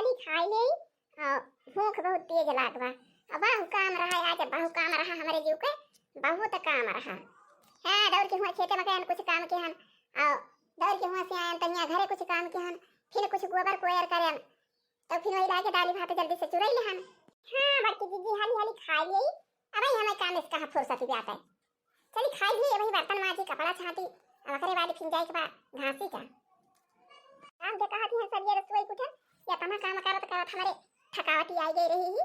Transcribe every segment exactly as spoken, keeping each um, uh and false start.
खाई ले। और भूख बहुत तेज लाग बा। अब बहु काम रहा आज, बहु काम रहा हमरे जीव के, बहुत काम रहा। हाँ, दौड़ के हुआ खेते में गयन कुछ काम किहन, और दौड़ के हुआ से आयन तनिया घरे कुछ काम किहन, फिर कुछ गोबर कोयर करन, तो फिर वही लाके दाली भात जल्दी से चुरई लेहन। हाँ बड़की जिज्जी, हाली हाली खाई ले। अब हमें काम से कहाँ फुर्सत बाटे। चली खाई ली, वही बर्तन माजी, कपड़ा छाटी, अब ओकरे बाद फिर जाए के बा घासी का। काम के कहत हैं सब ये रसोई कुठे, इतना काम करत करत हमरे थकावटी आई गई रही ही,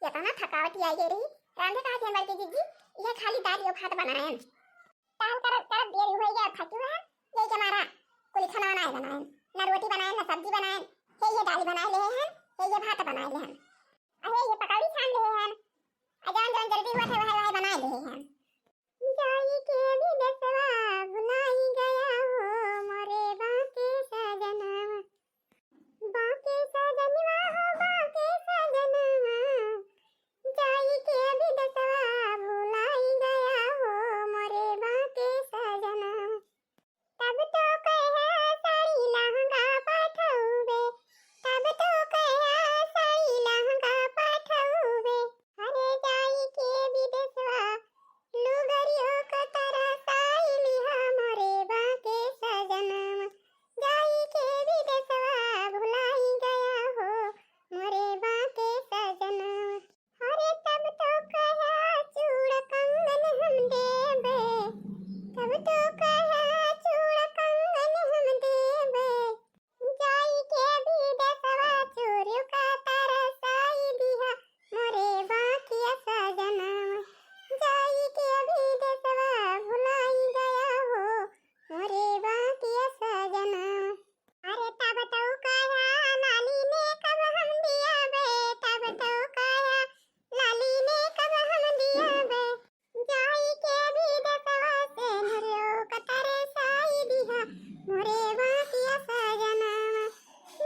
इतना थकावटी आई गई रही। रांधे कहत हैं बड़की जिज्जी, ये खाली दाल और भात बनाएन। काम करत करत देर हो गया, थकी हुआ है, यही के मारा कुल खाना बनाए बनाएन, ना रोटी बनाएन, ना सब्जी बनाएन, हे ये दाल बनाए ले हैं, हे ये भात बनाए ले हैं, अरे ये पकौड़ी छान ले हैं, आ जौन जौन जल्दी हुआ था वह वह बनाए ले हैं। जाई के विदेशवा भुलाई गया हो मोरे बाके सजनवा, बाके सजनवा हो बाके सजनवा, जाई के विदेशवा भुलाई गया हो मोरे बाके सजनवा। तब तो कहा साड़ी लहंगा पाठौबे, तब तो कहा साड़ी लहंगा पाठौबे। अरे जाई के विदेशवा लुगरियो क तरसाई लिहा मोरे बाके सजनवा। जाई के विदेशवा भुलाई गया हो मोरे बाके सजनवा। अरे तब तो कहा चूड़ कंगन हम देबे, तब तो कहा चूड़ कंगन हम देबे। जाई के विदेशवा चोरियों का तरसाई दिहा मोरे बाकिया सजनवा। जाई के विदेशवा भुलाई गया हो मोरे बाकिया सजनवा। अरे तब तो कहा लाली ने कब हम दिया बे, तब तो कहा लाली ने कब हम दिया बे। जाई के विदेशवा से नरियो कतर साई दिहा मोरे बाकिया सजनवा।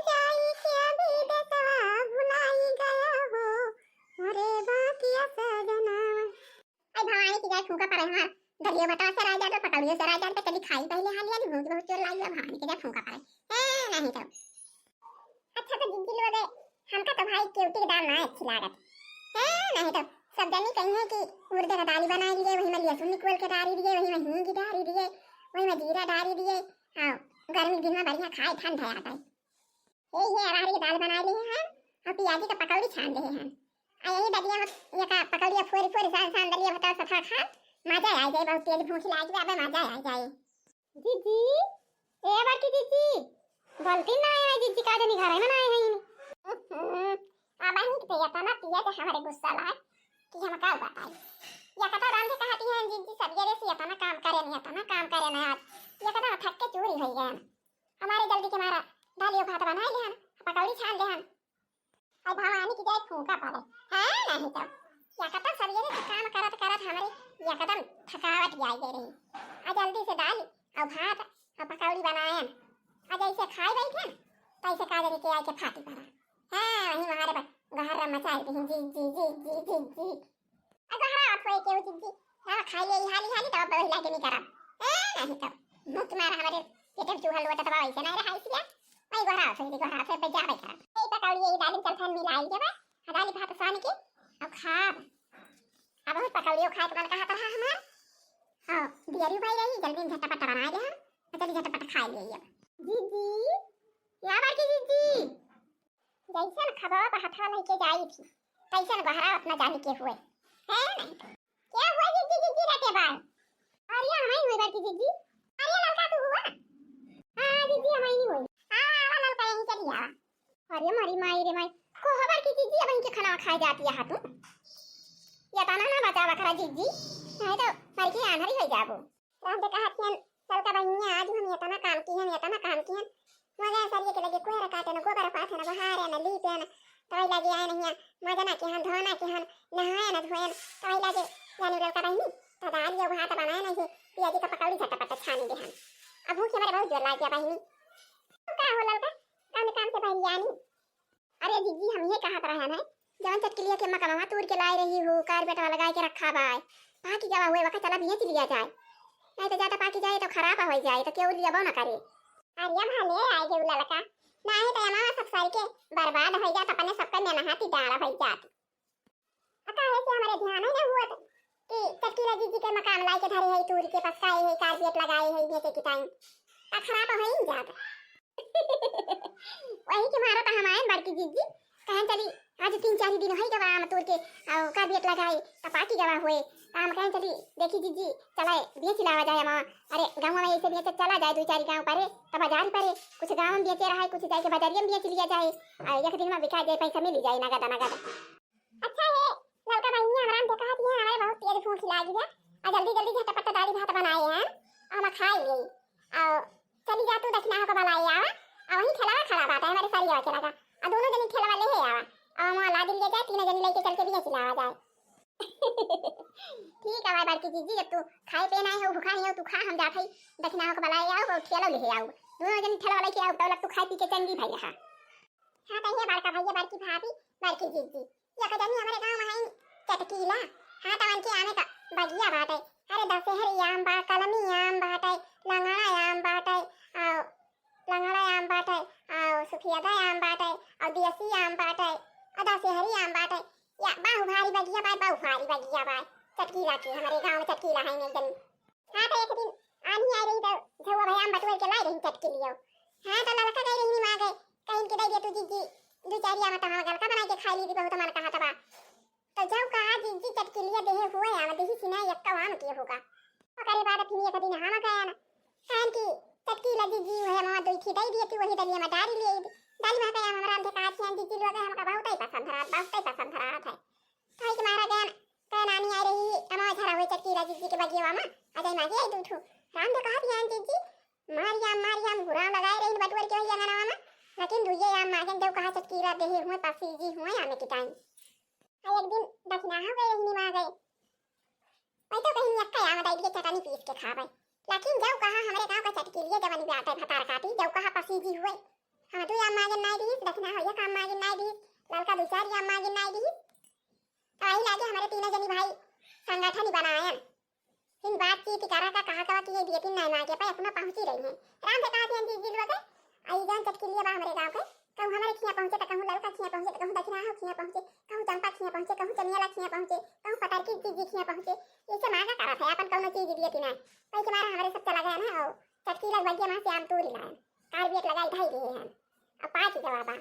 जाई के विदेशवा भुलाई गया हो मोरे बाकिया सजनवा। आई भवानी की जाए फूंका पड़े हमार। दलियो भटवा से राय जाए तो पकौड़ियों से राय जाए तो चली खाई पहले हाली हाली, भूख बहुत जोर लाई है भवानी की जाए फूंका पड़े। ए, नहीं तो। अच्छा तो जिज्जी लोग, हमका तो भाई केवटी की दाल ना अच्छी लागत है, नहीं तो सब जनी कही है कि उर्दे का दाली बनाई लिए, वही में लहसुन निकोल के डाली दिए, वही में हींग डाली दिए, वही में जीरा डाली दिए। हाँ, गर्मी दिन में बढ़िया खाए, ठंड है आता है। ये ये अरहर की दाल बनाई लिए हैं और पियाजी का पकौड़ी छान रहे हैं। आ यही दलिया में ये का पकौड़िया फोरी फोरी सान सान दलिया भटा सफा खा, मजा आ जाए, बहुत तेज भूख लाग गया, अबे मजा आ जाए। जिज्जी, ए बड़की जिज्जी, बोलती ना है जिज्जी, का जनी घर में ना है। अब हम तो इतना पिया के हमारे गुस्सा लाए कि हम का बताई। या कता रांधे कहती हैं जिज्जी, सब ये रे से इतना काम करे नहीं, इतना काम करे ना आज। या कता थक के चूरी हो गए। हमारे जल्दी के मारा दालियो भात बनाए ले हन, पकौड़ी छान ले हन। अब भवानी की जाए फूंका पड़े। हाँ, नहीं तो। या कता सब ये रे से काम करत करत हमारे एकदम थकावट आई गई रही। आ जल्दी से दाल और भात और पकौड़ी बनाएन। आ जैसे खाए बैठे, तैसे का जनी के आए के फाटी पड़ा। हाँ, वही हमारे पर गहर मचाई दी, जिज्जी, जिज्जी, जिज्जी। आ गहरा आप होए केहू जिज्जी। हाँ, खाई ले हाली हाली, तब वही लागे नहीं करब। ए, नहीं तो। मुँह तुम्हारा हमारे पेट में चूहा लोटा तबा वैसे नहीं रहा इसलिए। वही गहरा आप होए, गहरा आप होए, जाबे करब। ए, पकौड़ी, ये दाल में चल फैन मिलाई के बा। आ दाल भात सान के, अब खाब। अब बहुत पकौड़ियों खाए के मन कहत रहा हमार। हाँ, दियरी भाई रही, जल्दी झटपट बना दे हम, तो चली झटपट खा लिए अब। जिज्जी, या बड़की जिज्जी, जैसन खबवा पर हथवा लेके जाई थी, तैसन गहरा अपना जाने के हुए। है नहीं तो। क्या हुआ जिज्जी, जिज्जी रहते बाय? अरे हमारी हुई बड़की जिज्जी। अरे लड़का तू हुआ? हाँ, हाँ, जिज्जी हमारी नहीं हुई। हाँ, आवा लड़का यहीं चली आवा। अरे मारी माई रे माई, को हो बड़की जिज्जी, अब इनके खाना खाए जाती है तू? या ताना ना बचावा करा जिज्जी, नहीं तो मर के आंधरी हो जाबो। राम के कहत हियन, "चल का बहिनिया, आज हम इतना काम किहन, इतना काम किहन। मजा सरिये के लगे कोहरा काटे न, गोबर पाथे न, बहारे न, लीपे न, तवाई लगे आए नहीं, मजा ना किहन, धोना किहन, नहाए न धोए न, तवाई लगे जाने ललका बहिनी, तो दाल ये भात बनाए नहीं, पियाजी का पकौड़ी झटपट छानी दे हम। अब भूख हमारे बहुत जोर लाग गया बहिनी।" "का हो ललका, काम काम से बहरी आनी?" "अरे जिज्जी, हम ये कहत रहन है, जवन चटकिलिया के मकनवा तोड़ के लाए रही हो, कारपेट वाला गाय के रखा बाय, पाकी गवा हुए वका चला बेच लिया जाए, नहीं तो ज्यादा पाकी जाए तो खराब हो जाए, तो केहू लियाबो ना करे।" "अरे भले आए गे ललका, नाही त अमावा सब सर के बर्बाद होइ जात, अपने सबके मेहनती डाँड़ होइ जात। आ काहे से हमरे ध्यान ही ना हुअत कि चटकीला जीजी के मकान लाइ के धरे है, तूर के पसकाए है, कारपेट लगाए है, बेचे के टाइम आ खराब होइ जात। वही के मारा त हम आएन बड़की जीजी, कहेन चली आज तीन चार दिन होइ गवा आम तूर के, अउ कारपेट लगाए त पाकी गवा हुए, त हम कहेन चली देखी जीजी, चला बेच लावा जाए अमा। अरे गाँव में ऐसे बेचे चला जाए, दुइ चार गाँव परे त बाजार परे, कुछ गाँव में बेचे रहा है, कुछ जाके बाजारिया में बेच लिया जाए, आ एक दिन में बिका जाए, पैसा मिली जाए नगद नगद। अच्छा हे ललका बहिनी, हमरा के कहत है, हमें बहुत तेज भूख लागी है, आ जल्दी जल्दी झटपट दाल भात बनाए हैं, हम खाए ले। आ चली जा तू दक्षिणा को बुलाए आवा, आ वहीं ठेला खड़ा बात है हमरे सरिया के लगा, आ दोनों जनी ठेला वाले है आवा, आ वहाँ ला दिल जाए, तीनों जनी लेके चल के भी चिल्लावा जाए। ठीक है भाई बड़की जीजी, जब तू खाए पे ना हो, भूखा नहीं हो, तू खा, हम जात है दक्षिणा को बुलाए आओ और ठेला ले आओ, दोनों जनी ठेला वाले के आओ, तब लग तू खाए पी के चंगी भाई रहा। हाँ, त ये बड़का भैया, बड़की भाभी, बड़की जीजी, एक जनी हमरे गाँव में है चटकीला। हाँ, त उनके आमे त बगिया बाटे। अरे, दशहरी आम बा, कलमी आम बाटे, लंगड़ा आम बाटे, आ, लंगड़ा आम बाटे, आ, सफेदा आम बाटे, आ, देसी आम बाटे, आ, दशहरी आम बाटे। या, बाहु भारी बगिया बा, बाहु भारी बगिया बा। चटकीला के, हमरे गाँव में चटकीला है नहीं जनी। हाँ, त एक दिन आन्ही आइ रही त झउआ भयाम बटुअर के लाइ रही चटकीलियो। हाँ, त ललका गइ रही निमा गए, कहिन के दइ दे तू जीजी, दुइ चारि आम त हम गलका बनाइ के खाइ ली, बहुत मन कहत बा। त जउ कहा जीजी चटकीलिया देहे हुए आम देही सिना एक्का आम के होगा। ओकरे बाद फिर एक दिन हम गएन, कहेन कि चटकीला जीजी वही आम दुइ ठी दइ दिए तू, वही दलिया में डारी लिए, डाली में गए आम रांधे कहा छियन जीजी लोग हमका बहुतै पसंद रहत, बहुतै पसंद रहत है। थाई के मारा गया, कह नानी आइ रही, अमा झरा हुए चटकीला जीजी के बगिया में, अजय मागे आई दू ठू। रांधे कहत यान जीजी, मारियाम, मारियाम, गुराम लगाए रही बटुअर के वही अंगनवा में, लेकिन दुइये आम मागेन जउ कहा चटकीला देहे हुए, पसीजी हुए आमे के टाइम। आ एक दिन दखिनाहो गए रही निमा गए। वही तो कहीं एक्का आम दइ दिए चटनी पीस के खावे। लेकिन जउ कहा हमरे गाँव का चटकीलिया जवन बाटे भतार काटी, जउ कहा पसीजी हुए। हम दुइ आम मागेन नाइ दिहिस, दखिनाहो एक आम मागेन नाइ दिहिस, ललका दुइ चारि आम मागेन नाइ दिहिस। त वही लागे हमरे तीनों जनी भाई संगठन ही बनायन। फिर बातचीत करा का कहा कवा कि ये बेटी नाई मार के पाए अपना पहुँची रही है। रांधे कहा थी जीजी लोग, आई जान चटकीलिया बा हमरे गाँव के, कहूँ हमरे खिया पहुँचे त कहूँ ललका खिया पहुँचे त कहूँ दखिनाहो खिया पहुँचे, कहूँ चंपा खिया पहुँचे, कहूँ चमियाला खिया पहुँचे, कहूँ पतरकी जीजी खिया पहुँचे, इसे मांगा करा था अपन कौनो चीज बेटी ना। वही के मारा हमरे सब चला गया ना, और चटकीला बगिया में से आम तोरी लायन, कारबियट लगाई ढाई दिए हैं। अब पाँच जवाबा।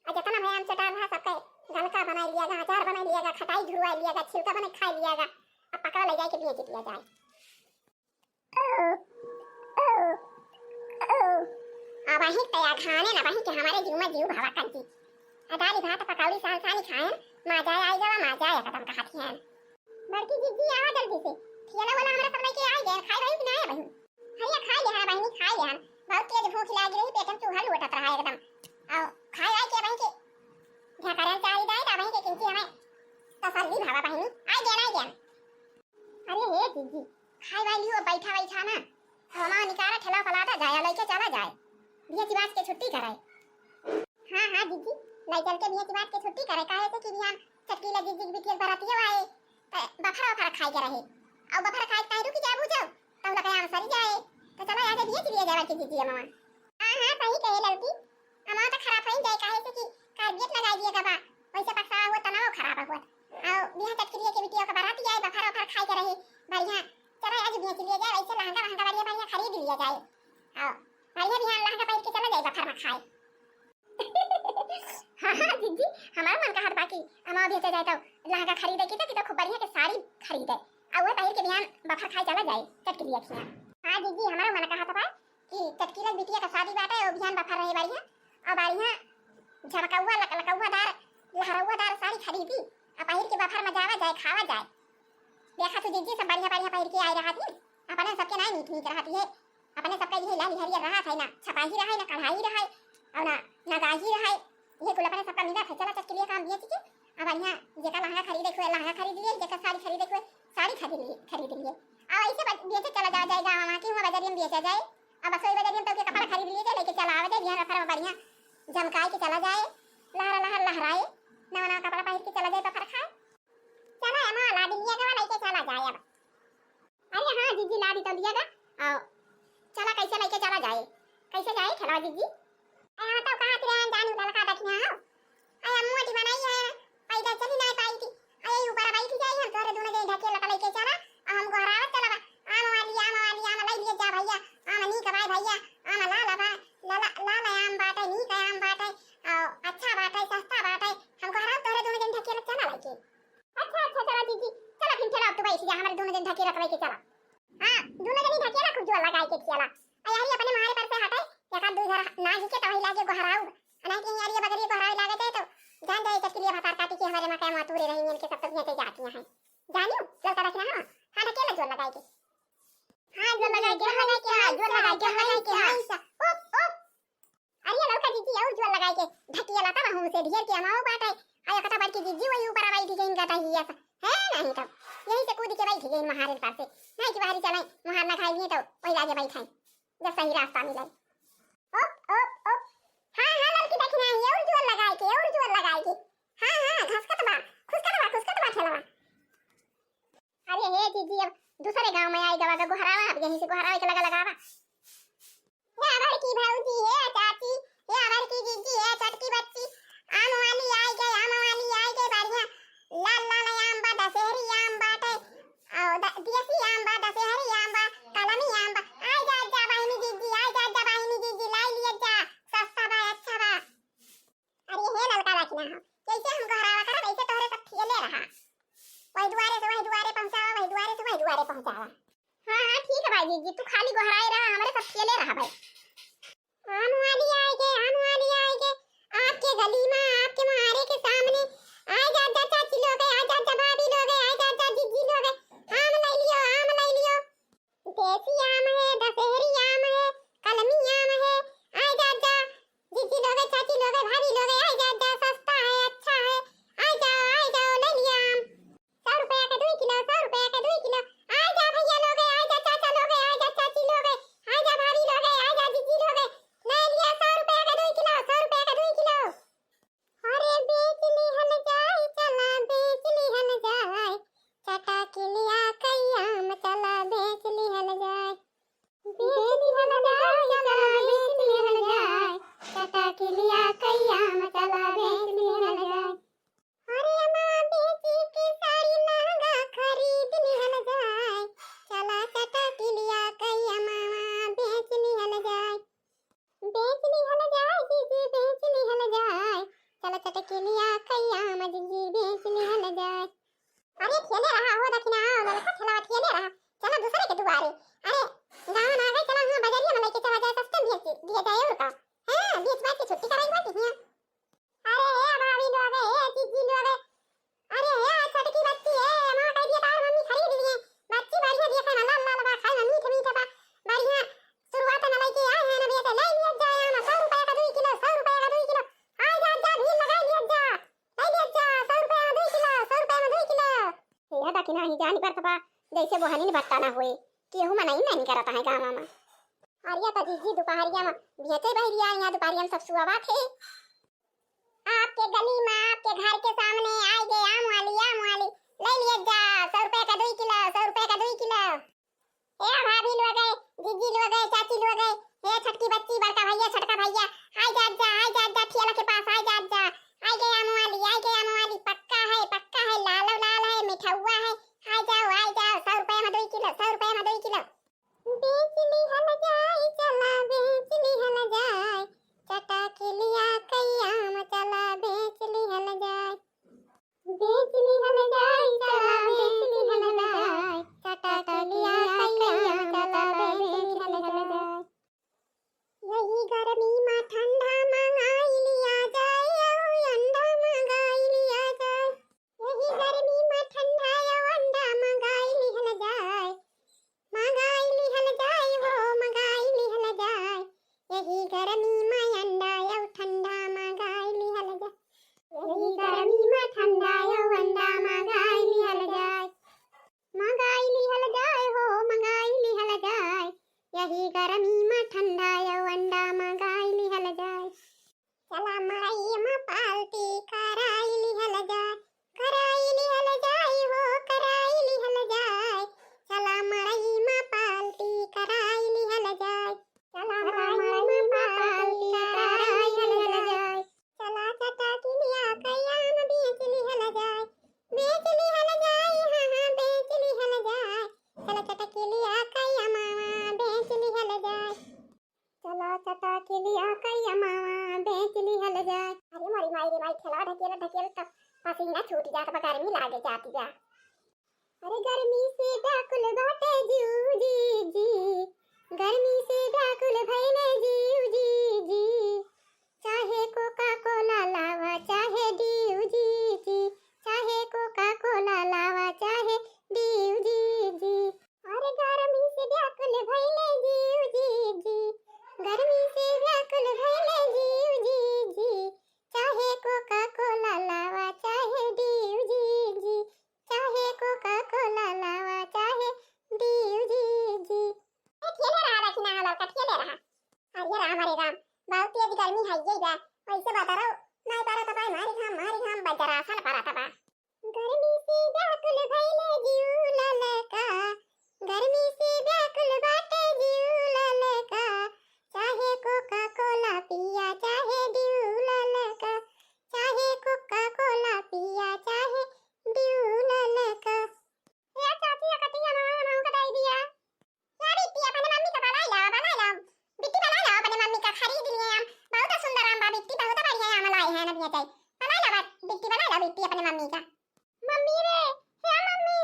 आ जतना भयाम चटाल रहा, सबके गलका बनाइ लिया गा, अचार बनाइ लिया गा, खटाई झुरवाइ लिया गा, छिलका बनाइ खाइ लिया गा। अब पकवा लइ जाइके बेच दिया जाए। अब अही तया खाने न बही के हमरे जीव में जीव भावा कर जी। आ दाली भात पकौड़ी सान सानी खाएन, मजा आइ गवा, मजा एकदम कहत हियन। बड़की जीजी आवा जल्दी से, ठेला वाला हमरा सब लइके आइ गए, खाइ बही कि ना बही? हरिया खाइ लेहन बहिनी, खाइ लेहन। बहुत तेज भूख लागि रही, पेट में चूहा लोटत रहा एकदम। आओ, खाइ आइ के बही के झकरन चाही दाई, त बही के किंची हमें तसल्ली भावा बहिनी। आइ गए, आइ गए। अरे हे जीजी, खाइ वाली हो, बैठा बैठा ना। हमा निकाला ठेला पलाटा जाए, लइके चला जाए। बिया चिबाच के छुट्टी कराए। हाँ, हाँ, जीजी, लइ चल के बिया चिबाच के छुट्टी करे, काहे से कि बिहान चटकीला जीजी के बिटिया के बरातिया आए, त बफर वफर खाए के रहे। अउ बफर खाए के ताई रुकि जाबू जाओ, तब लकड़िया में सरी जाए। त चला आज बिया चिबिया जाए बड़की जीजी अमवा। हाँ, हाँ, सही कहे ललकी, अमवा त खराब होइ जाए, काहे से कि कार्बियट लगाइ दिए गबा, वैसे पकसा हुआ तनाव खराब हुआ। अउ बिहान चटकीलिया के बिटिया के बरातिया आए, बफर वफर खाए के रहे, बढ़िया, चला आज बिया चिबिया जाए, वैसे लहंगा वहंगा बढ़िया बढ़िया खरीद लिया जाए। अउ बढ़िया बिहान लहंगा पहिर के चला जाए बफर में खाए। हाँ, हाँ, जीजी, हमार मन कहत बा कि अमवा बेचे जाए तो लहंगा खरीदे की तो, कि तो खूब बढ़िया के साड़ी खरीदे। आ उहे पहिर के बिहान बफर खाए चला जाए, चटकीलिया खिया। हाँ, जीजी, हमारो मन कहत बा कि चटकीला बिटिया का शादी बाटे, ओ बिहान बफर रहे बढ़िया। आ बढ़िया झमकौआ, लक-, लकौआदार, लहरौआदार साड़ी खरीदी, आ पहिर के बफर में जावा जाए, खावा जाए। देखा तू जीजी, सब बढ़िया बढ़िया पहिर के आए रहत ही, अपने सबके नाई नीक नीक रहत ही है, अपने सबके इहे लाली हरियर रहत है ना, छपाही रहे ना, कढ़ाई रहे, और ना नगाही रहे, ये कुल अपने सबका मिलत है। चला चटकीलिया काम बेच के, आ बढ़िया जेका लहंगा खरीदे के हुए लहंगा खरीद लिए, जेका साड़ी खरीदे के हुए साड़ी खरीद लिए, खरीद लिए। आ ऐसे बस बेचे चला जाए, जाए गाँव में कि हुआ बजरिया में बेचा जाए, आ बस वही बजरिया में तो के कपड़ा खरीद लिए जाए, लेके चला आवे जाए, बिहान बफर में बढ़िया झमकाए के चला जाए, लहरा लहर लहराए, नवा नवा कपड़ा पहिर के चला जाए बफर खाए। चला अमवा ला दिलिया गवा लइके चला जाए अब। अरे हाँ जीजी, ला दी तो लिया गा। आओ, चला कैसे लइके चला जाए, कैसे जाए खेलवा जीजी? अरे हाँ तो कहा ललका दखिना हो। अरे मोटी बनाई है, पैदल चली नाहीं पाई थी। अरे ऊपर बैठी जाई, हम तोहरे दुनो जने ढकेलत लइके चला, अउ हम गोहरावत चलब। आम वाली, आम वाली, आम लइ लिया जा भइया, आम नीक बाय भइया, आम लाल बा, लाल, लाल आम बाटे, नीक आम बाटे, अउ अच्छा बाटे, सस्ता बाटे। हम गोहरावत तोहरे दुनो जने ढकेलत चला लइके। अच्छा, अच्छा, चला जीजी, चला फिर चला, अब तू बैठ जा, हमरे दुनो जने ढकेलत लइके चला। हाँ, दुनो जनी ढकेला खूब जोर लगाई के खियाला। अ यही अपने मारे पर से हटे, एक आध दुइ घर ना हिके तवही लागे गोहराऊ। अ नाहीं कि यार ये बगरी गोहरावे लागे जाए तो जान जाए चटकिलिया भतार काटी के हमरे मकई में तूरे रही इनके सब तो भेंटे जाती हैं। जानियो, ललका दखिना, हाँ, हाँ, ढकेला जोर लगाई के। हाँ, जोर लगाई के, जोर लगाई के, हाँ, जोर लगाई के, हाँ, ऐसा। उप, उप। अरे ललका जीजी अउर जोर लगाई के ढकिया लाता बा हमसे ढेर के अमाओ बाटे। अउ एकटा बड़की जीजी वही ऊपर बैठी गईन गटहिया से। है नाहीं तब यही से कूद के बैठी गईन महारे पर से। नाहीं कि बाहरी चलाई, महार ना खाई लिए तो वही लागे बैठाई, जब सही रास्ता मिले। ओप, ओप, ओप। हाँ, हाँ, ललकी दखिना, अउर जोर लगाई के, अउर जोर लगाई के। हाँ, हाँ, घसकत बा, खुसकत बा, खुसकत बा ठेलवा। अरे हे जीजी, अब दूसरे गाँव में आई गवा का गोहरावा, अब यहीं से गोहरावे के लगा लगावा। हे बड़की भौजी, हे चाची, हे बड़की जीजी, हे छोटकी बच्ची, आम वाली आई गई, आम वाली आई गई, बढ़िया लाल लाल आम बा, दशहरी आम बाटे, अउ द-, देसी आम बा, दशहरी आम बा, कलमी आम बा। आई जा, जा बहिनी जीजी, आई जा, जा बहिनी जीजी, लाई लिया जा, सस्ता बा, अच्छा बा। अरे हे ललका दखिना हो, जैसे हम गोहरावा करब, वैसे तोहरे सब ठेले रहा। वही दुआरे से वही दुआरे पहुँचावा, वही दुआरे से वही दुआरे पहुँचावा। हाँ, हाँ, ठीक है भाई जीजी, तू खाली गोहराए रहा, हमरे सब ठेले रहा भाई। आम वाली आए गे, आम वाली आए गे, आपके गली में, आपके मुहारे के सामने। आए जा, जा चाची लोग, आए जा, जा भाभी लोग, आए जा, जा जीजी लोग, आम ले लियो, आम ले लियो। देसी आम है, दशहरी आम है, कलमी आम है। आए जा, जा जीजी लोग, चाची लोग, भाभी लोग, आए जा, जा, सस्ता है, अच्छा है। आए जाओ, आए जाओ, ले लिया आम। सौ रुपया के दुई किलो, सौ रुपया के दुई किलो। आए जा भइया लोग, आए जा चाचा लोग, आए जा चाची लोग, आए जा भाभी लोग, आए जा जीजी लोग। ले लिया सौ रुपया के दुई किलो, सौ रुपया के दुई किलो। अरे बेच लिहल जाए, चला बेच लिहल जाए, चटा के लिया कई आम, चला बेच लिहल जाए। बेच लिहल जाए, चला बेच लिहल जाए, चटा के लिया कई आम, चला बेच लिहल जाए। अरे अमवा बेची के साड़ी लहंगा खरीद लिहल जाए, चला चटा के लिया कई अमवा बेच लिहल जाए। बेच लिहल जाए जीजी, बेच लिहल जाए। चल चटकिलिया कई आम जीजी, बेच लिहल जाए। अरे ठेले रहा हो दखिना, ललका ठेला ठेले रहा। चला दूसरे के दुआरे। अरे गाँव ना गए, चला हुआँ बजरिया में लेके चला जाए, सस्ते में बेच दिया जाए और का। हाँ, बेच बाच के छुट्टी कराई बात हियाँ। अरे हे भाभी लोग, हे जीजी लोग, अरे हे छोटकी बच्ची, हे माँ कह दिया तार मम्मी खरीद लिए। बच्ची बढ़िया देखे में लाल लाल बा, खाए में मीठ मीठ बा, बढ़िया। शुरुआत में लेके आए हैं ना बेटे, ले लिए जाए हम सौ रुपया का दुई किलो, सौ रुपया का दुई किलो। आए जा, जा, भीड़ लगाई लिए जा, ले लिए जा, सौ रुपया में दुई किलो, सौ रुपया में दुई किलो। यह दखिना ही जानी पड़त बा, जैसे बोहनी भट्टा ना होए, केहू मनाई नहीं करत है गाँव में। अरे तो जीजी दोपहरिया में बेचे बहरिया, यहाँ दोपहरिया में सब सुआवा थे। आपके गली में, आपके घर के सामने आई गए आम वाली, आम वाली, ले लिए जा, सौ रुपए का दुई किलो, सौ रुपए का दुई किलो। हे भाभी लोग, जीजी लोग, चाची लोग, हे छोटकी बच्ची, बड़का भैया, छोटका भैया, आई जात जा, आई जात जा, ठेला के पास आई जात जा, आई गए आम वाली, आई गए आम वाली, पक्का है, पक्का है, लालो लाल है, मिठौआ है, आई जाओ, आई जाओ, सौ रुपए में दुई किलो, सौ रुपए में दुई किलो। बेच लिहल जाए, चला बेच लिहल जाए, चटा के लिया कई माई रे माई, ठेलवा ढकेलत ढकेलत त पसीना छूट जात बा, गर्मी लागे जात बा। अरे गर्मी से व्याकुल बाटे जीव जी जी, गर्मी से व्याकुल भइले जीव जी जी। चाहे कोका कोला लावा चाहे डीव जी जी, चाहे कोका कोला लावा चाहे डीव जी जी। अरे गर्मी से व्याकुल भइले जीव जी जी, गर्मी से व्याकुल भइले जीव जी जी। चाहे कोका कोला लावा चाहे डीव जी जी, चाहे कोका कोला लावा चाहे डीव जी जी। ए, ठेले रहा, रखना है लड़का, ठेले रहा। अरे राम, अरे राम, बहुत तेज गर्मी है ये बा। ऐसे बता रहो, नहीं पारा तबाई मारी घाम, मारी घाम बजरा सन पारा तबा। गर्मी से व्याकुल भइले जीव ललका, गर्मी से व्याकुल बाटे जीव ललका। चाहे कोका कोला पिया चाहे डीव ललका, चाहे कोका कोला पिया चाहे डीव ललका। ए चाची, अकतिया मामा, मामा का दाई दिया। या बिट्टी, अपने मम्मी का बलाई ला, बलाई ला। बिट्टी बलाई ला, अपने मम्मी का खरीद लिए हम। बहुत सुंदर आम बा बिट्टी, बहुत बढ़िया आम लाए हैं ना भैया ताई। बलाई ला बा-, बिट्टी बलाई ला बिट्टी अपने मम्मी का। मम्मी रे, हे मम्मी,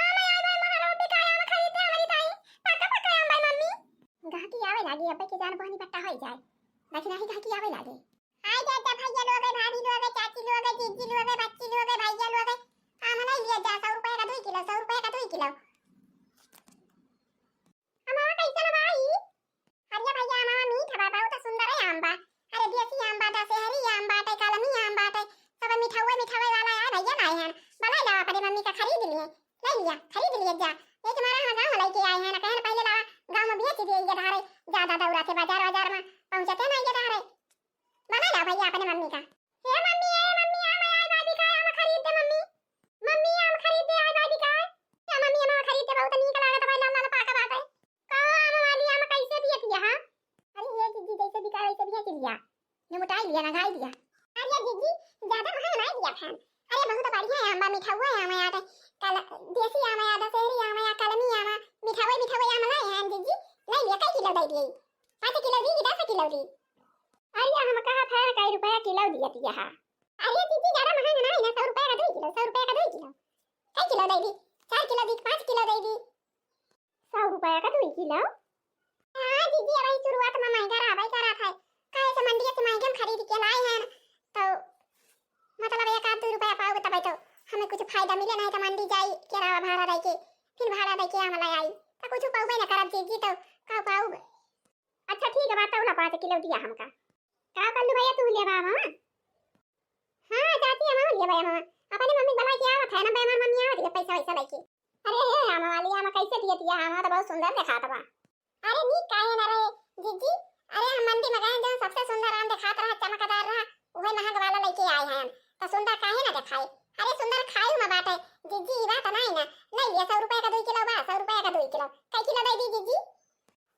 आम आए बा महरो बिकाए आम खरीद दे हमारी ताई। पक्का पक्का आम बा मम्मी। गहकी आवे लागी, अब्बे के जान बहनी पट्टा होई जाए। लेकिन आही गहकी आवे लागी। आई जा, जा भैया लोग, भाभी लोग, चाची लोग, जीजी लोग, बच्ची लोग, भैया लोग, आम ले लिया जा, सौ रुपया का दुई किलो, सौ रुपया का दुई किलो। अम्मा, कैसन बा ई? अरे भैया, अम्मा, मीठ बा, बहुत सुंदर है आम बा। अरे देसी आम बा, दशहरी आम बाटे, कलमी आम बाटे, सब मिठावे मिठावे वाला है भैया, लाए हैं। बलाई ला, अपने मम्मी का खरीद लिए, ले लिया, खरीद लिया जा। ये तुम्हारा हम गाँव लेके आए हैं ना, कहन पहले ला गाँव में बेच दिए ये धारे, ज्यादा दौरा थे बाजार, बाजार में पहुँचते ना ये धारे। बलाई ला भैया अपने मम्मी का। हे मम्मी, ए मम्मी, आम आए बा बिकाए, आम खरीद दे मम्मी। मम्मी, आम खरीद दे आए बा बिकाए। या मम्मी, आम खरीद दे, बहुत नीक लागत बा, लाल लाल पाका बाटे। का आम वाली, आम कैसे दिए पिया, हाँ? अरे हे जीजी, जैसे बिकाए वैसे दिया चिड़िया। ने मोटाई लिया ना घाई दिया। अरे जीजी, ज्यादा महंगा नहीं दिया खान। अरे बहुत बढ़िया आम बा, मिठौआ आम आटे। कल-, देसी आम आटे, दशहरी आम आटे, कलमी आम, मिठौआ मिठौआ आम लाए हैं जीजी। ले लिया, कई किलो दे दिए? पाँच किलो दी कि दस किलो दी? अरे हम कहा था कई रुपया किलो दिया पिया हा। अरे जीजी, ज्यादा महंगा ना है ना, सौ रुपया का दो किलो, सौ रुपया का दो किलो। कई किलो दे दी? चार किलो दी, पाँच किलो दे दी। सौ रुपया का दो किलो? हाँ जीजी, अब ई शुरुआत में महंगा रहबे करा था। काहे से मंडी से महंगा में खरीद के लाए हैं, तो मतलब एक आध दो रुपया पाओगे तब तो हमें कुछ फायदा मिले, नहीं तो मंडी जाई किराया भाड़ा दे के, फिर भाड़ा दे के आम ले आई, तो कुछ पाऊबे ना करब जीजी, तो का पाऊबे? अच्छा ठीक है, बात तौला पाँच किलो दिया हमका। का कल्लू भैया, तू लेबा मामा? हाँ चाची, हम लेबा मामा। अपने मम्मी बुला के आवत है ना, बे हमार मम्मी आवत है पैसा वैसा लेके। अरे हे आम वाली, आम कैसे दिए दिया? आम तो बहुत सुंदर देखात बा। अरे नीक काहे ना रहे जीजी? अरे हम मंडी में गए, जो सबसे सुंदर आम देखात रहा, चमकदार रहा, उहे महंग वाला लेके आए हैं हम। तो सुंदर काहे ना देखाए? अरे सुंदर खाए में बात है जीजी, ई बात नहीं ना। ले लिया, सौ रुपया का दो किलो बा, सौ रुपया का दो किलो। कै किलो दे दी जीजी?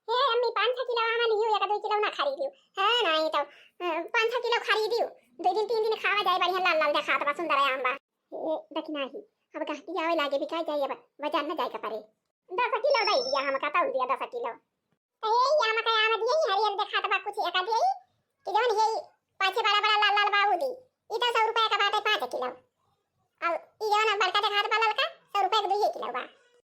हे अम्मी, पाँच छः किलो आम लियो, एक दो किलो ना खरीदियो। हाँ, नहीं तो, अ, पाँच छः किलो खरीदियो, दो दिन तीन दिन खावा जाए, बढ़िया लाल लाल देखात बा, सुंदर आम बा। ए, देखी नाही, अब गहकी आवे लागे, बिकाई जाए, अब बाजार न जाए के पड़े। दस किलो दे दिया हमका, तौल दिया दस किलो। तो ये आम का आम दिए, हरियर देखात बा, कुछ एक दिए, कि जौन हे पाछे बड़ा बड़ा लाल लाल बा, ऊ दी। ई तो सौ रुपया का बाटे पाँच किलो। अब ई जौन बड़का देखात बा ललका, सौ रुपया के दुइये किलो बा।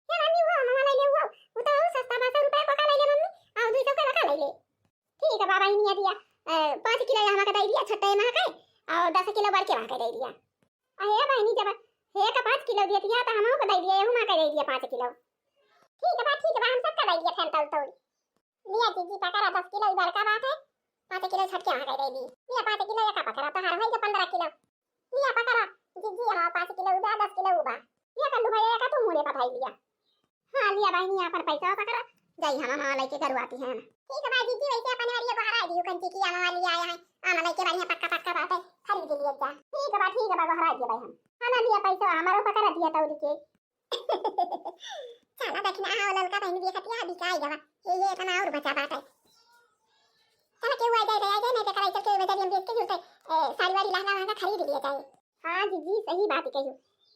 हे मम्मी, वो मामा लैले वो, वो तो और सस्ता बा, सौ रुपया को का लैले मम्मी, और दो सौ के का लैले। ठीक है बा बहिनिया दिया, ए, पाँच किलो ये हमका दे दिया, छोटे महा के, और दस किलो बड़के महा के दे दिया। अरे बहिनी, जब हे का पाँच किलो दिया, तो हमहू को दे दिया, एहू महा के दे दिया पाँच किलो। ठीक है बा, ठीक है बा, हम सबका दे दिया, फिर तौल तौल। लिया जीजी, पकड़ा, दस किलो ई बड़का बाटे, पाँच किलो छोटके महा के दे दी। लिया पाँच किलो एका पकड़ा, तोहार होई गए पन्द्रह किलो। लिया पकड़ा जीजी, हाँ, पाँच किलो ऊ बा, दस किलो ऊ बा। लिया कल्लू भैया, एका तू मुड़े पठाई लिया। हाँ, लिया बहिनी, अपन पैसा पकड़ा, जाई हम मामा लेके घरवाती हैं। ठीक है बा जीजी, वैसे अपन वरिया बहरा दियो, कंची की आमा वाली आया है, आमा लेके बढ़िया पक्का पक्का बाटे, खरीद लिया जा। ठीक है बा, ठीक है बा, बहरा दिया भाई हम। हाँ ना, लिया पैसा हमारो पकड़ा दिया तौल के। चला देखना, हाँ, ललका बहिनी देखतिया, बिकाई गवा। ये, ये इतना और बचा बाटे। चला, केहू आ जाए तो आ जाए, नहीं तो कलाई चल के बजरिया में बेच के जुलते, ए, साड़ी वाड़ी लहंगा वहंगा खरीद लिया जाए। हाँ जीजी, सही बात कही।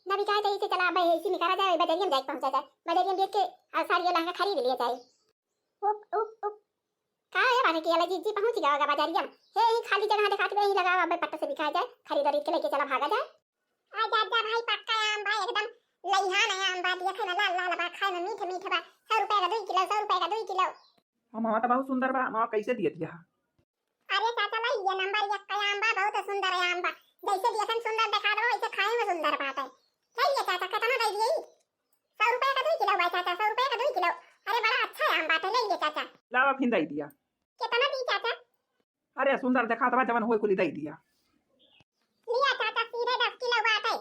ना बिकाए तो इसे चला, अब ऐसी निकाला जाए, बजरिया में जाके पहुंचा जाए, बजरिया में बेच के और साड़ी और लहंगा खरीद लिया जाए। उप, उप, उप। का ये बात है कि अला जीजी पहुँच गया होगा बाजारिया में? हे, यही खाली जगह देखात बे, यही लगावा बे, पट्ट से बिका जाए, खरीद खरीद के लेके चला भागा जाए। आ जा जा भाई, पक्का आम बा, एकदम लइहान आम बा, देखे में लाल लाल बा, खाए में मीठ मीठ बा। सौ रुपए का दुई किलो, सौ रुपए का दुई किलो। हम, हाँ, तो बहुत सुंदर बा, हम कैसे दिए दिया? अरे चाचा, लइ लिया, नंबर एक का आम बा, बहुत सुंदर आम बा। जैसे देखन सुंदर देखा दो, वैसे खाए में सुंदर बाटे। लइ लिया चाचा, कितना दे दिए? सौ रुपया का दुई किलो बा चाचा, सौ रुपया का दुई किलो। अरे बड़ा अच्छा आम बाटे, लइ लिया चाचा। लावा फिर दे दिया। कितना दी चाचा? अरे सुंदर देखा दो, जवन होए कुली दे दिया। लिया चाचा, सीधे दस किलो बाटे।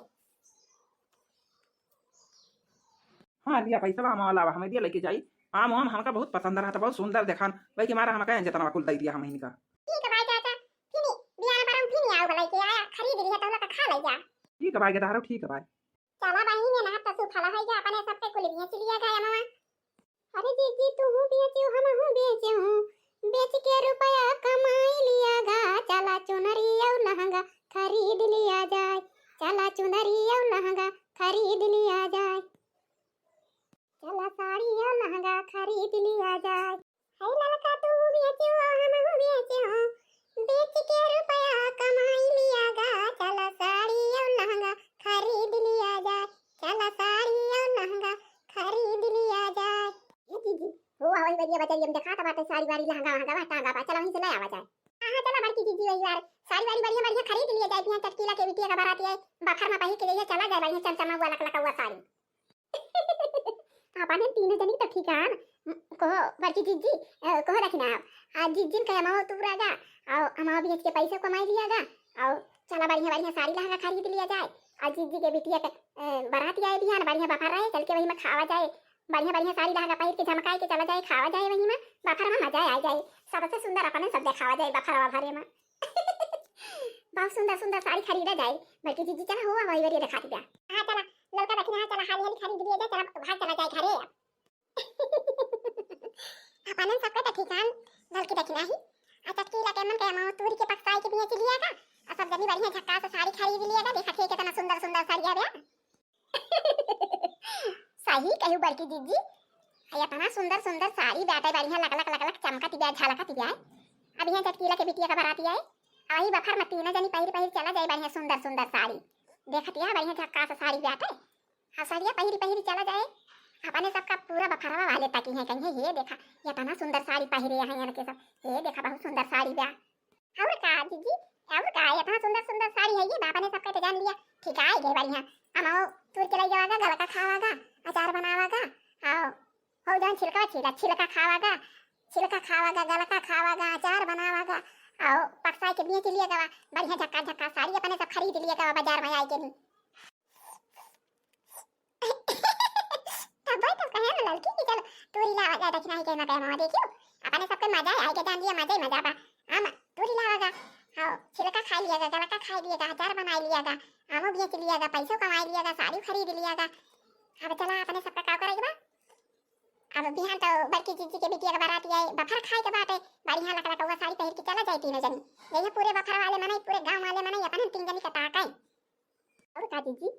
हाँ, लिया पैसा, हम लावा, हमें दिया लेके जाई। आम, आम हमका बहुत पसंद रहा, तो बहुत सुंदर देखान, वही के मारा हमका जतना कुल दे दिया हम इनका। ठीक है भाई चाचा, फिनी बिहान पर हम फिनी आओ, भलाई के आया, खरीद लिया तो लोग खा ले जा। ठीक है भाई, के दारू ठीक है भाई। चला बहिन, ये ना तो सुफल है जा, अपने सबके कुल बेच लिया गया मामा। अरे जीजी, तू हूँ बेचू, हम हूँ बेचू, बेच के रुपया कमाई लिया गा। चला चुनरी और लहंगा खरीद लिया जाए, चला चुनरी और लहंगा खरीद लिया जाए। चला साड़ी और लहंगा खरीद लिया जाए। है ललका तू बेचो, हम बेचो, बेच के रुपया कमाई लिया गा। चला साड़ी और लहंगा खरीद लिया जाए, चला साड़ी और लहंगा खरीद लिया जाए। ए जीजी, हो वही बरिया बजरिया में देखात बाटे साड़ी वाड़ी, लहंगा वहंगा बा, टांगा बा, चला वहीं से ले आवा जाए। हाँ, हाँ, चला बड़की जीजी, वही बार साड़ी वाड़ी बढ़िया बढ़िया खरीद लिया जाए। बिहान चटकीला के बिटिया का बारात आए, बफर में पहिर के जइहे, चला जाए बढ़िया चमचमा हुआ लकलका हुआ साड़ी। आपने तीनों जनी तो ठीक है ना? कहो बड़की जीजी, अ, कहो देखी ना आप, आ जीजिन का अमावा तू पूरा गा, और अमावा बेच के पैसे कमाई लिया गा, और चला बढ़िया बढ़िया साड़ी लहंगा खरीद लिया जाए, और जीजी के बिटिया के, अ, बारात आए बिहान, बढ़िया बफर रहे, चल के वही में खावा जाए, बढ़िया बढ़िया साड़ी लहंगा पहिर के झमकाए के चला जाए, खावा जाए वही में, बफर में मजा आ जाए, सबसे सुंदर अपने सब देखावा जाए बफर वफरे में। बहुत सुंदर सुंदर साड़ी खरीदा जाए, बड़की जीजी चला हो वही बरिया देखात बा। हाँ चला, ललका बहिन, हाँ चला, हाली हाली खरीद लिया जाए, चला भाग चला जाए घरे। अपने सबके तो ठिकान ढल के देखना ही। आ चटकीला के मन के अमावा तूरी के पकसाई के बेच लिया गा, और सब जनी बढ़िया झक्कास साड़ी खरीद लिया गा। देखा थे कितना सुंदर सुंदर साड़िया बा। सही कहू बड़की जीजी, आ इतना सुंदर सुंदर साड़ी बाटे, बढ़िया लकलक लकलक चमकत बा, झलकत बा। अब यहाँ चटकीला के बिटिया का बारात आए, वही बफर में तीनों जनी पहिर पहिर चला जाए बढ़िया सुंदर सुंदर साड़ी। देखत या बढ़िया झक्कास साड़ी बाटे, हाँ, साड़िया पहिरी पहिरी चला जाए। अपने सबका पूरा बफरवा वाले ताकी हैं, कहीं ये देखा, ये इतना सुंदर साड़ी पहिरे हैं यहाँ के सब, ये देखा बहुत सुंदर साड़ी बा। और का जीजी, और का, इतना सुंदर सुंदर साड़ी है ये, बापा ने सबका तो जान लिया। ठीक है, गए बढ़िया। अमावा तूर के लई जावा गा, गलका खावा गा, अचार बनावा गा, आओ, हो जौन छिलका छिला, छिलका खावा गा, छिलका खावा गा, गलका खावा गा, अचार बनावा गा, आओ, पकसाई के बेच लिया गा, बढ़िया झक्का झक्का साड़ी अपने सब खरीद लिया गा बाजार में आए के नहीं। तब भाई तब कहे ना ललकी कि चलो तूरी लावा गा, दक्षिणा ही के मकई में देखियो, अपने सबके मजा आए के जान लिया, मजा ही मजा बा। आम तूरी लावा गा, हाँ, छिलका खा लिया गा, गलका खा लिया गा, अचार बना लिया गा, आमो बेच लिया गा, पैसो कमाई लिया गा, साड़ी खरीद लिया गा। अब चला अपने सबका का करे के बा? अब बिहान तो बड़की जीजी के बिटिया के बारात आए, बफर खाए के बाटे, बढ़िया लकलकउआ साड़ी पहिर के चला जाए तीनों जनी। यही पूरे बफर वाले मनई, पूरे गांव वाले मनई अपने तीन जनी के ताकाई। और का जीजी,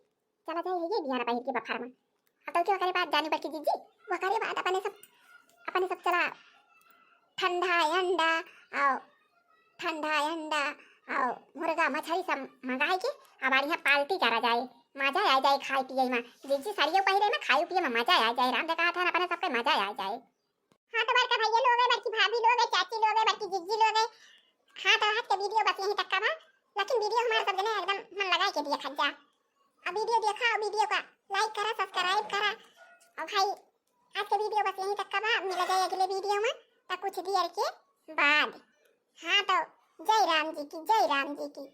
चला जाए है ये बिहान पहिर के बफर में। अब तो क्यों करे बात जानी बड़की जीजी, वो करे बात अपने सब, अपने सब चला ठंडा अंडा और ठंडा अंडा और मुर्गा मछली सब मंगाए के अब बढ़िया पार्टी करा जाए, मजा आ जाए खाए पिए में। जीजी साड़ियों पहिरे में, खाए पिए में मजा आ जाए। राम देखा था अपने सबके मजा आ जाए। हाँ, तो बड़का भैया लोग, बड़की भाभी लोग, चाची लोग, बड़की जीजी लोग, हाँ, तो आज के वीडियो बस यहीं तक का बा। लेकिन वीडियो हमारे सब जने एकदम मन लगा के देखा जा। अब वीडियो देखा और वीडियो का like करा, subscribe करा। और भाई, आज के वीडियो बस यहीं तक का बा। मिला जाए अगले वीडियो में, तो कुछ देर के बाद। हाँ, तो जय राम जी की, जय राम जी की।